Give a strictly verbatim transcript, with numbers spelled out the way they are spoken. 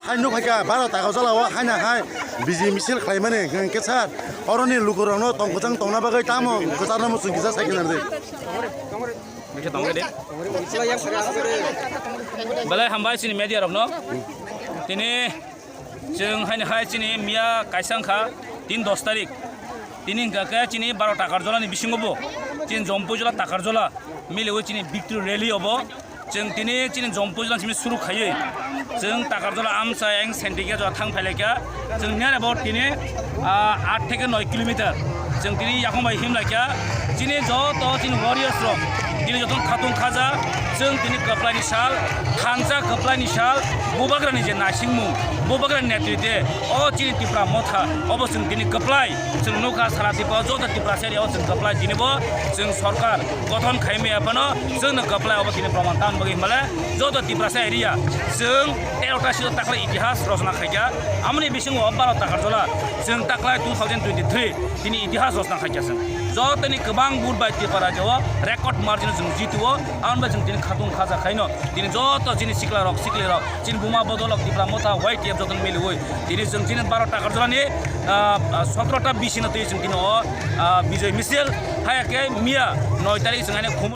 Hai nukphaikha baro Takarjala o haina hai B J P misil khlaimani hwnkhe sir, oroni lukurokno tong kwchang tongna bagwi tamo kwcharno muchung kisa sai khe nardi. Belai hambai chini media rokno. Tini chwng haini hai chini miya kaisa wngkha tin dos tarik. Tini hwnkha khe chini baro Takarjala ni bisingo bo chini Jompuijola Takarjala miliwi chini victory rally obo. Chwng tini chini Jompuijola simi suru khaiwi chwng Takarjala amchai ayang Sentikya jora thang phailaikha. Chwng niyar about tini, ah, aat theke noi kilometer. Chwng tini yakung bai himlaikha. Chini joto chini warriors rok tini joto khatung khaja. Chwng tini kwplaini sal, thansa kwplaini sal, Bubagrani je naisingmung, Bubagrani netritwe o chini Tipra Motha obo chwng tini kwplai. Chwng nukha sara Tipra o joto Tiprasa area o chwng kwplai tini bo chwng sorkar gothon khaimaya phano chwngno kwplai obo tini proman tan bagwi himale joto Tiprasa area chwng tero ta sito takhwlai itihas rosna khaikha. Amoni bisingo baro Takarjala chwng takhwlai two thousand twenty-three tini itihas rosna khaikha chwng. Jotoni kwbang vote bai Tipra rajao record margin chwng jituo. Amoni bai chwng tini khatung khaja khaino tini joto chini sikla rok sikli rok chini buma bodolok Tipra Motha Y T F jotono miliwi tini chwng chini baro Takarjalani, ah, ah, sotro ta bisi no twi chwng tini o, ah, Bijoy Misil haya khe miya noi tarik chwng ani khum